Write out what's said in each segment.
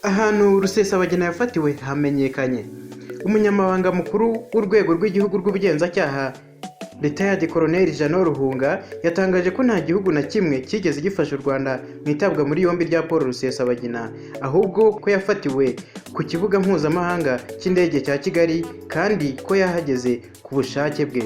Ahantu Rusesabagina yafatiwe hamenyekanye. Umunyamabanga Mukuru w'Urwego rw'Igihugu rw'Ubugenzacyaha, Retired Colonel Jeannot Ruhunga, yatangaje ko nta gihugu na kimwe cyigeze gifasha u Rwanda mu itabwa muri yombi rya Paul Rusesabagina, ahubwo ko yafatiwe ku kibuga mpuzamahanga cy'indege cya Kigali kandi ko yahageze ku bushake bwe.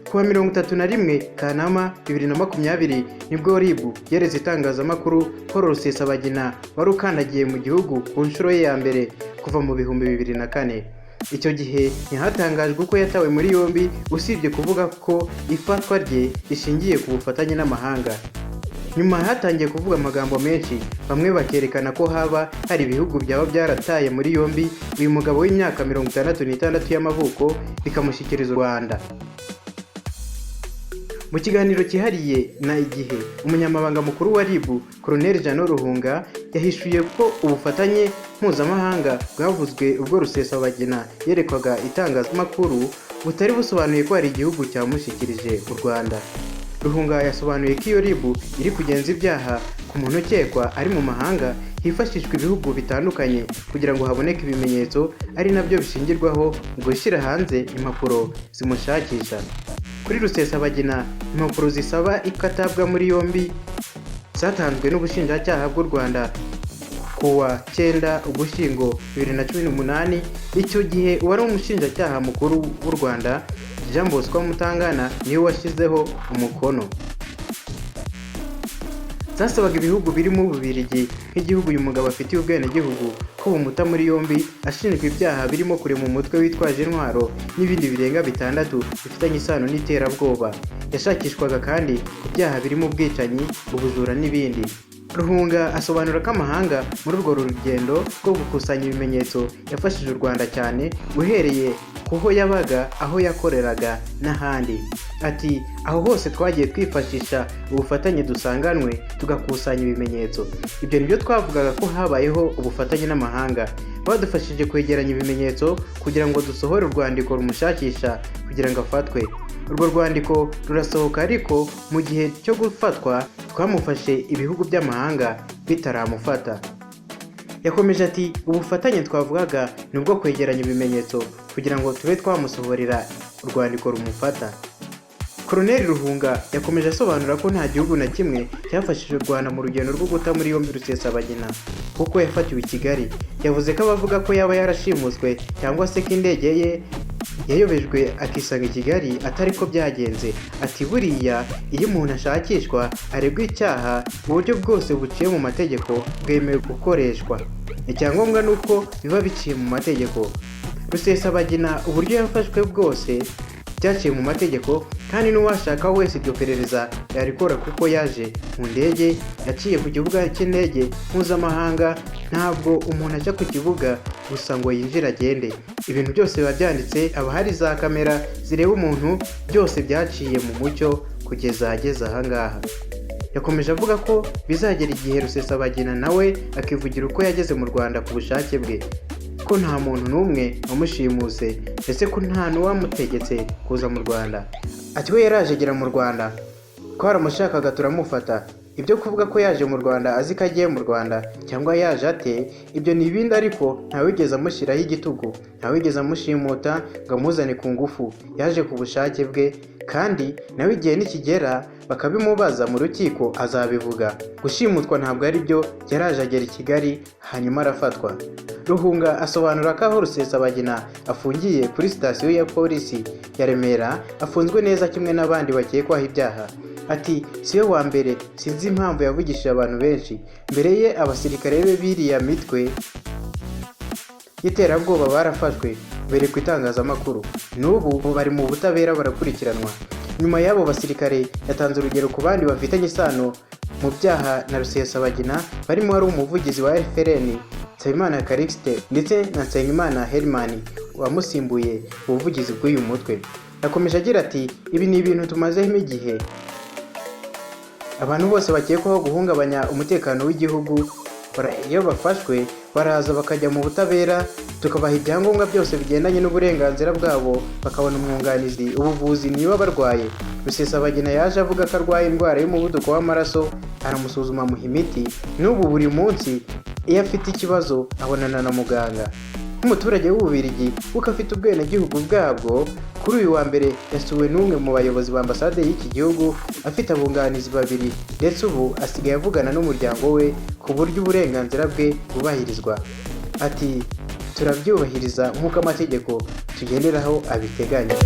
Kuwa 31 Kanama 2020 nibwo RIB yeretse itangazamakuru Paul Rusesabagina wari ukandagiye mu gihugu ku nshuro ye ya mbere kuva mu 2004. Icyo gihe ntihatangajwe uko yatawe muri yombi, usibye kuvuga ko ifatwa rye rishingiye ku bufatanye n'amahanga. Nyuma hatangiye kuvuga amagambo menshi, bamwe bakerekana ko haba hari ibihugu byaba byarataye muri yombi uyu mugabo w'imyaka 66 y'amavuko bikamushyikiriza u Rwanda. Mu kiganiro cyihariye na IGIHE, Umunyamabanga Mukuru wa RIB, Colonel Jeannot Ruhunga, yahishuye ko ubufatanye mpuzamahanga bwavuzwe ubwo Rusesabagina yerekwaga itangazamakuru butari busobanuye ko hari igihugu cyamushyikirije u Rwanda. Ruhunga yasobanuye ko iyo RIB iri kugenza ibyaha ku muntu ukekwa ari mu mahanga, hifashishwa ibihugu bitandukanye kugira ngo haboneke ibimenyetso, ari nabyo bishingirwaho mu gushyira hanze impapuro zimushakisha. Kuri Rusesabagina, impapuro zisaba ko atabwa muri yombi zatanzwe n'Ubushinjacyaha bw'u Rwanda ku wa 9 Ugushyingo 2018. Icyo gihe uwari Umushinjacyaha Mukuru w'u Rwanda, Jean Bosco Mutangana, niwe washyizeho umukono. Zasabaga ibihugu birimo Ububiligi, nk'igihugu uyu mugabo afitiye ubwenegihugu, ko bumuta muri yombi ashinjwa ibyaha birimo kurema umutwe witwaje intwaro n'ibindi birenga bitandatu bifitanye isano n'iterabwoba. Yashakishwaga kandi ku byaha birimo ubwicanyi, ubujura n'ibindi. Ruhunga asobanura ko amahanga muri urwo rugendo rwo gukusanya ibimenyetso yafashije u Rwanda cyane, uhereye ku ho yabaga, aho yakoreraga n'ahandi. Ati: "Aho hose twagiye twifashisha ubufatanye dusanganwe, tugakusanya ibimenyetso. Ibyo nibyo twavugaga ko habayeho ubufatanye n'amahanga, badufashije kwegeranya ibimenyetso kugira ngo dusohore urwandiko rumushakisha kugira ngo afatwe. Urwo rwandiko rurasohoka, ariko mu gihe cyo gufatwa twamufashe ibihugu by'amahanga bitaramufata." Yakomeje ati: "Ubufatanye twavugaga ni ubwo kwegeranya ibimenyetso kugira ngo tube twamusohorera urwandiko rumufata." Koloneli Ruhunga yakomeje asobanura ko nta gihugu na kimwe cyafashije u Rwanda mu rugendo rwo guta muri yombi Rusesabagina, kuko yafatiwe i Kigali. Yavuze ko abavuga ko yaba yarashimuswe cyangwa se ko indege ye yayobejwe akisanga i Kigali atari ko byagenze. Ati: "Buriya iyo umuntu ashakishwa, aregwa icyaha, uburyo bwose buciye mu mategeko bwemewe gukoreshwa. Icyangombwa ni uko biba biciye mu mategeko. Rusesabagina uburyo yafashwe bwose byaciye mu mategeko, kandi n'uwashaka wese iryo perereza yarikora, kuko yaje mu ndege yaciye ku kibuga cy'indege mpuzamahanga. Ntabwo umuntu ajya ku kibuga gusa ngo yinjire agende. Ibintu byose biba byanditse, haba hari za kamera zireba umuntu, byose byaciye mu mucyo kugeza ageze ahangaha." Yakomeje avuga ko bizagera igihe Rusesabagina nawe akivugira uko yageze mu Rwanda ku bushake bwe, ko nta muntu n'umwe wamushimuse, ndetse ko nta n'uwamutegetse kuza mu Rwanda. Ati: "We yaraje agera mu Rwanda, twaramushakaga turamufata. Ibyo kuvuga ko yaje mu Rwanda azi ko agiye mu Rwanda cyangwa yaje ate, ibyo ni ibindi, ariko ntawigeze amushyiraho igitugu, ntawigeze amushimuta ngo amuzane ku ngufu. Yaje ku bushake bwe, kandi nawe igihe nikigera bakabimubaza mu rukiko azabivuga. Gushimutwa ntabwo ari byo, yaraje agera i Kigali hanyuma arafatwa." Ruhunga asobanura ko aho Rusesabagina afungiye kuri sitasiyo ya polisi ya Remera afunzwe neza kimwe n'abandi bakekwaho ibyaha. Ati: "Si we wa mbere, sinzi impamvu yavugishije abantu benshi. Mbere ye abasirikare be biriya mitwe y'iterabwoba barafashwe, berekwa itangazamakuru, n'ubu bari mu butabera barakurikiranwa." Nyuma y'abo basirikare, yatanze urugero ku bandi bafitanye isano mu byaha na Rusesabagina, barimo wari umuvugizi wa FLN, Nsabimana Callixte, ndetse na Nsengimana Herman wamusimbuye ubuvugizi bw'uyu mutwe. Yakomeje agira ati: "Ibi ni ibintu tumazemo igihe. Abantu bose bakekwaho guhungabanya umutekano w'igihugu, iyo bafashwe baraza bakajya mu butabera, tukabaha ibyangombwa byose bigendanye n'uburenganzira bwabo, bakabona umwunganizi, ubuvuzi niba barwaye. Rusesabagina yaje avuga ko arwaye indwara y'umuvuduko w'amaraso, aramusuzuma, amuha imiti. N'ubu buri munsi Iyo afite ikibazo abonana na muganga. Nk'umuturage w'Ububiligi, kuko afite ubwenegihugu bwabwo, kuri uyu wa mbere yasuwe n'umwe mu bayobozi ba ambasade y'iki gihugu afite abunganizi babiri, ndetse ubu asigaye avugana n'umuryango we ku buryo uburenganzira bwe bwubahirizwa. Ati: "Turabyubahiriza nk'uko amategeko tugenderaho abiteganya."